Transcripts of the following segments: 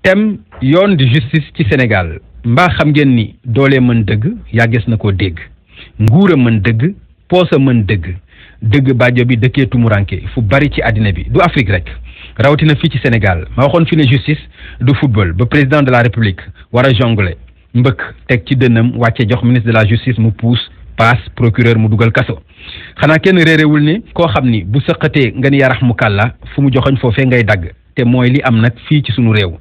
thème yoon di justice ci Sénégal mbaa xam ngeen ni doole mën dëgg yàggees na koo dégg nguura mën dëgg poosa mën dëgg baajo bi dëkkee tumuranke fu bari ci àddina bi du Afrique rek rawatina fii ci Sénégal ma waxoon fi ne justice du football ba président de la République war a jongler mbëkk teg ci dënnam wàcce jox ministre de la justice mu puus paas procureur mu dugal kaso xanaa kenn réeréwul ne koo xam ni bu sëqatee nga ni yarax mu kàlla fu mu joxoñ foofee ngay dagg te mooy li am nag fii ci sunu réew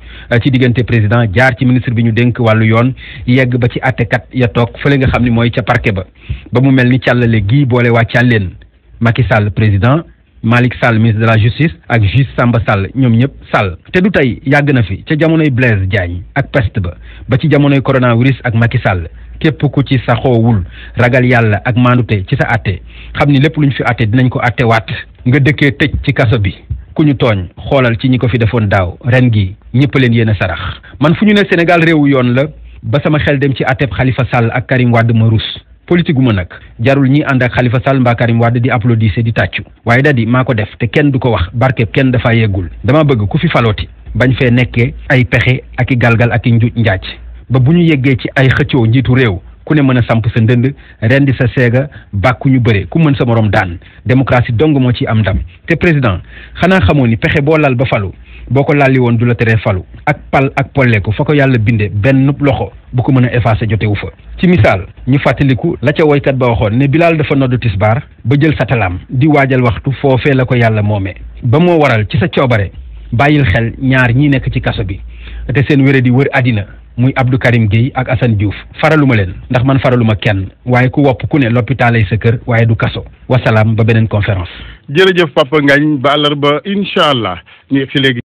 ci diggante président jaar ci ministre bi ñu dénk wàllu yoon yegg ba ci àttekat ya toog fële nga xam ni mooy ca parquet ba mu mel ni càllale gii boole waa càlleen Macky Sall président Malick Sall ministre de la justice ak juge Samba Sall ñoom ñëpp Sall te du tey yàgg na fi ca jamonoy Blaise Diagne ak peste ba ci jamonoy coronavirus ak Macky Sall képp ku ci saxoowul ragal yàlla ak maandute ci sa atte xam ni lépp lu ñu fi atte dinañ ko atte waat nga dëkkee tëj ci kaso bi ku ñu tooñ xoolal ci ñi ko fi defoon daaw ren gi ñëpp leen yéen a sarax man fu ñu ne Sénégal réewu yoon la ba sama xel dem ci atteb Khalifa Sall ak Karim Wade ma rus politique gu ma nag jarul ñi ànd ak Khalifa Sall mbaa Karim Wade di applaudissé di tàccu waaye da di maa ko def te kenn du ko wax barkeb kenn dafa yeggul dama bëgg ku fi falooti bañ fee nekkee ay pexe ak i galgal ak i njuuj njaaj ba bu ñu yeggee ci ay xëccoo njiitu réew ku ne mën a samp sa ndënd rendi sa seega bàkku ñu bëre ku mën sa morom daan démocratie dong moo ci am ndam te président xanaa xamoo ni pexe boo lal ba falu boo ko lalli woon du la teree falu ak pal ak polleeku fa ko yàlla binde benn loxo bu ko mën a effacer jotewu fa ci misaal ñu fàttaliku la ca woykat ba waxoon ne Bilaal dafa noddu tisbaar ba jël satalaam di waajal waxtu foofee la ko yàlla moomee ba moo waral ci sa coobare bàyyil xel ñaar ñi nekk ci kaso bi te seen wéré di wër àddina muy Abdou Karim Gueye ak Assane Diouf faraluma leen ndax man faraluma kenn waaye ku wopp ku ne l'hôpital lay sa kër waaye du kaso wasalaam ba beneen conférence. jërëjëf Papa Ngagne ba àllarba incha allah ñu egg si léegi.